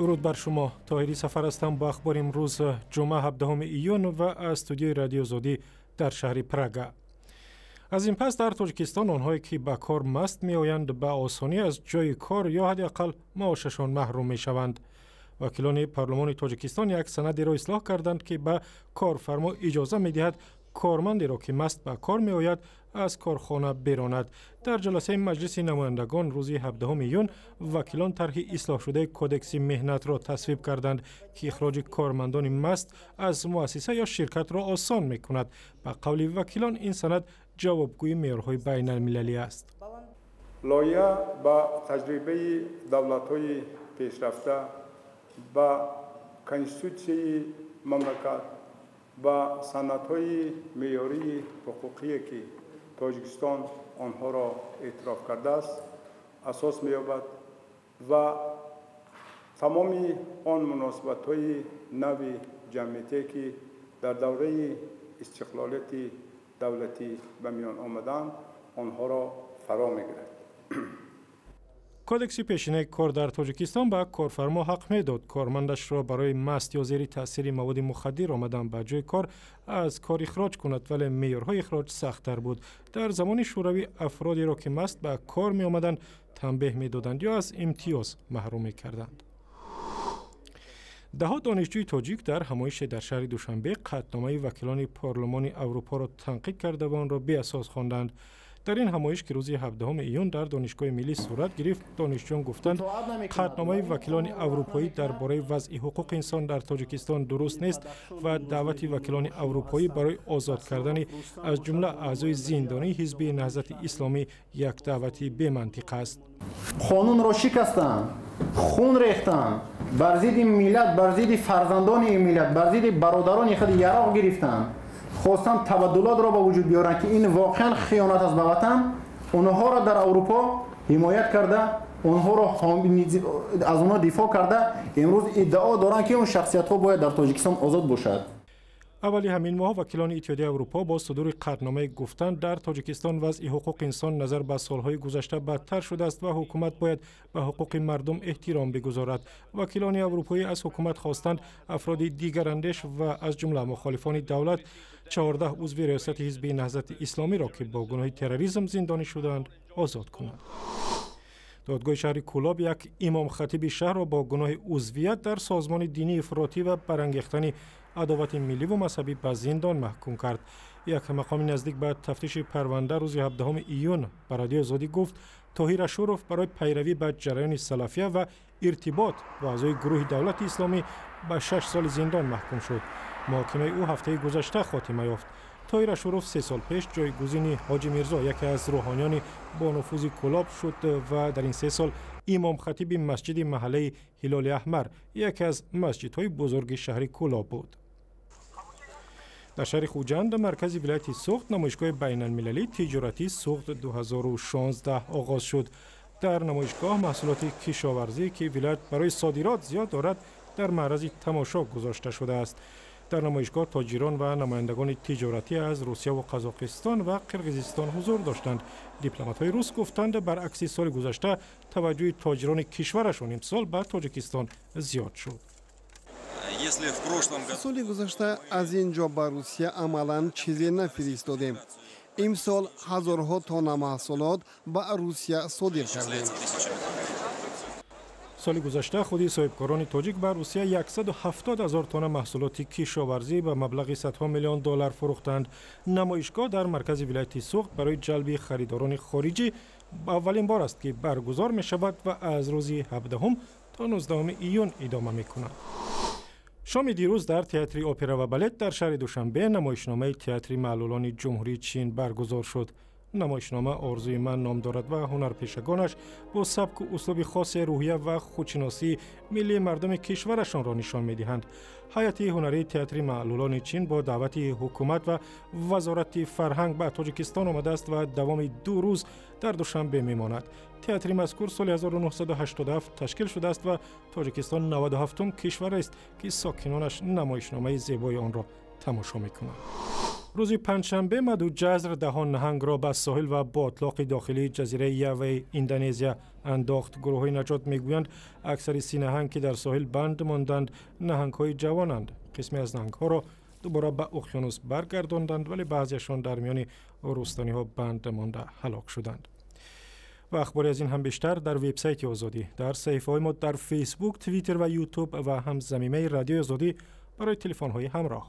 Дуруд бар шумо. Тоҳирӣ Сафар ҳастам бо ахбори имрӯз, ҷумъа, 17 июн, ва аз студиои Радиои Озодӣ дар шаҳри Прага. Аз ин пас дар Тоҷикистон онҳое, ки ба кор маст меоянд, ба осонӣ аз ҷои кор ё ҳадди ақал маошашон маҳрум мешаванд. Вакилони парлумони Тоҷикистон як санадеро ислоҳ карданд, ки ба корфармо иҷоза медиҳад кормандеро, ки маст ба кор меояд, аз корхона беронад. Дар ҷаласаи Маҷлиси намояндагон рӯзи 17 июн вакилон тарҳи ислоҳшудаи Кодекси меҳнатро тасвиб карданд, ки ихроҷи кормандони маст аз муассиса ё ширкатро осон мекунад. Ба қавли вакилон, ин санад ҷавобгӯи меъёрҳои байналмилалӣ аст. Лоиҳа ба таҷрибаи давлатҳои пешрафта, ба конститутсияи мамлакат, ба санадҳои меъёрии ҳуқуқие, ки Тоҷикистон онҳоро эътироф кардааст, асос меёбад ва тамоми он муносибатҳои нави ҷамъиятие, ки дар давраи истиқлолияти давлатӣ ба миён омаданд, онҳоро фаро мегирад. Кодекси пешинаи кор дар Тоҷикистон ба корфармо ҳақ медод кормандашро барои маст ё зери таъсири маводи мухаддир омадан ба ҷои кор аз кор ихроҷ кунад, вале меъёрҳои ихроҷ сахттар буд. Дар замони Шӯравӣ афродеро, ки маст ба кор меомаданд, танбеҳ медоданд ё аз имтиёз маҳрум мекарданд. Даҳо донишҷӯи тоҷик дар ҳамоише дар шаҳри Душанбе қатъномаи вакилони Парлумони Аврупоро танқид карда ва онро беасос хонданд. Дар ин ҳамоиш, ки рӯзи 17 июн дар Донишгоҳи миллӣ сурат гирифт, донишҷӯён гуфтанд, қатъномаи вакилони аврупоӣ дар бораи вазъи ҳуқуқи инсон дар Тоҷикистон дуруст нест ва даъвати вакилони аврупоӣ барои озод кардани аз ҷумла аъзои зиндонии Ҳизби Наҳзати Исломӣ як даъвати бемантиқ аст. Қонунро шикастанд, хун рехтанд, бар зидди миллат, бар зидди фарзандони ин миллат, бар зидди бародарони худ яроқ гирифтанд, хостанд табаддулотро ба вуҷуд биёранд, ки ин воқеан хиёнат аст ба ватан. Онҳоро дар Аврупо ҳимоят карда, онҳоро аз онҳо дифоъ карда, имрӯз иддао доранд, ки он шахсиятҳо бояд дар Тоҷикистон озод бошад. Аввали ҳамин моҳ вакилони Иттиҳодияи Аврупо бо судури қатъномае гуфтанд, дар Тоҷикистон вазъи ҳуқуқи инсон назар ба солҳои гузашта бадтар шудааст ва ҳукумат бояд ба ҳуқуқи мардум эҳтиром бигузорад. Вакилони аврупоӣ аз ҳукумат хостанд афроди дигарандеш ва аз ҷумла мухолифони давлат, 14 узви риёсати Ҳизби Наҳзати Исломиро, ки бо гуноҳи терроризм зиндонӣ шудаанд, озод кунанд. Додгоҳи шаҳри Кӯлоб як имомхатиби шаҳрро бо гуноҳи узвият дар созмони динии ифротӣ ва барангехтани адовати милливу мазҳабӣ ба зиндон маҳкум кард. Як мақоми наздик ба тафтиши парванда рӯзи 17 июн ба Радиои Озодӣ гуфт, Тоҳир Ашуров барои пайравӣ ба ҷараёни салафия ва иртибот бо аъзои гурӯҳи Давлати Исломӣ ба 6 соли зиндон маҳкум шуд. Муҳокимаи ӯ ҳафтаи гузашта хотима ёфт. Тоҳир Ашуров 3 сол пеш ҷойгузини Ҳоҷи Мирзо, яке аз рӯҳониёни бонуфузи Кӯлоб, шуд ва дар ин 3 сол имомхатиби масҷиди маҳаллаи Ҳилоли Аҳмар, яке аз масҷидҳои бузурги шаҳри Кӯлоб, буд. Дар шаҳри Хуҷанд, маркази вилояти Суғд, намоишгоҳи байналмилалии тиҷоратии Суғд 2016 оғоз шуд. Дар намоишгоҳ маҳсулоти кишоварзӣ, ки вилоят барои содирот зиёд дорад, дар маърази тамошо гузошта шудааст. Дар намоишгоҳ тоҷирон ва намояндагони тиҷоратӣ аз Русияву Қазоқистон ва Қирғизистон ҳузур доштанд. Дипломатҳои рус гуфтанд, баръакси соли гузашта таваҷҷӯҳи тоҷирони кишварашон имсол ба Тоҷикистон зиёд шуд. Соли гузашта аз ин ҷо ба Русия амалан чизе нафиристодем. Имсол ҳазорҳо тонна маҳсулот ба Русия содир кардем. Соли гузашта худи соҳибкорони тоҷик ба Русия 170 ҳазор тонна маҳсулоти кишоварзӣ ба маблағи садҳо миллион доллар фурӯхтанд. Намоишгоҳ дар маркази вилояти Суғд барои ҷалби харидорони хориҷӣ аввалин бор аст, ки баргузор мешавад ва аз рӯзи 17 то 19 июн идома мекунад. Шоми дирӯз дар Театри опера ва балет дар шаҳри Душанбе намоишномаи Театри маълулони Ҷумҳурии Чин баргузор шуд. Намоишнома «Орзуи ман» ном дорад ва ҳунарпешагонаш бо сабку услуби хосе рӯҳия ва худшиносии миллии мардуми кишварашонро нишон медиҳанд. Ҳайати ҳунарии Театри маълулони Чин бо даъвати ҳукумат ва Вазорати фарҳанг ба Тоҷикистон омадааст ва давоми 2 рӯз дар Душанбе мемонад. Театри мазкур соли 1987 ташкил шудааст ва Тоҷикистон 97-ум кишвар аст, ки сокинонаш намоишномаи зебои онро тамошо мекунанд. Рӯзи панҷшанбе маду ҷазр даҳон наҳангро ба соҳил ва ботлоқи дохилии ҷазираи Яваи Индонезия андохт. Гурӯҳҳои наҷот мегӯянд, аксари 30 наҳанг, ки дар соҳил банд монданд, наҳангҳои ҷавонанд. Қисме аз наҳангҳоро дубора ба уқёнус баргардонданд, вале баъзеашон дар миёни рустаниҳо банд монда ҳалок шуданд. Ва ахбори аз ин ҳам бештар дар вебсайти Озодӣ, дар саҳифаҳои мо дар Фейсбук, Твиттер ва Ютуб ва ҳам замимаи Радиои Озодӣ барои телефонҳои ҳамроҳ.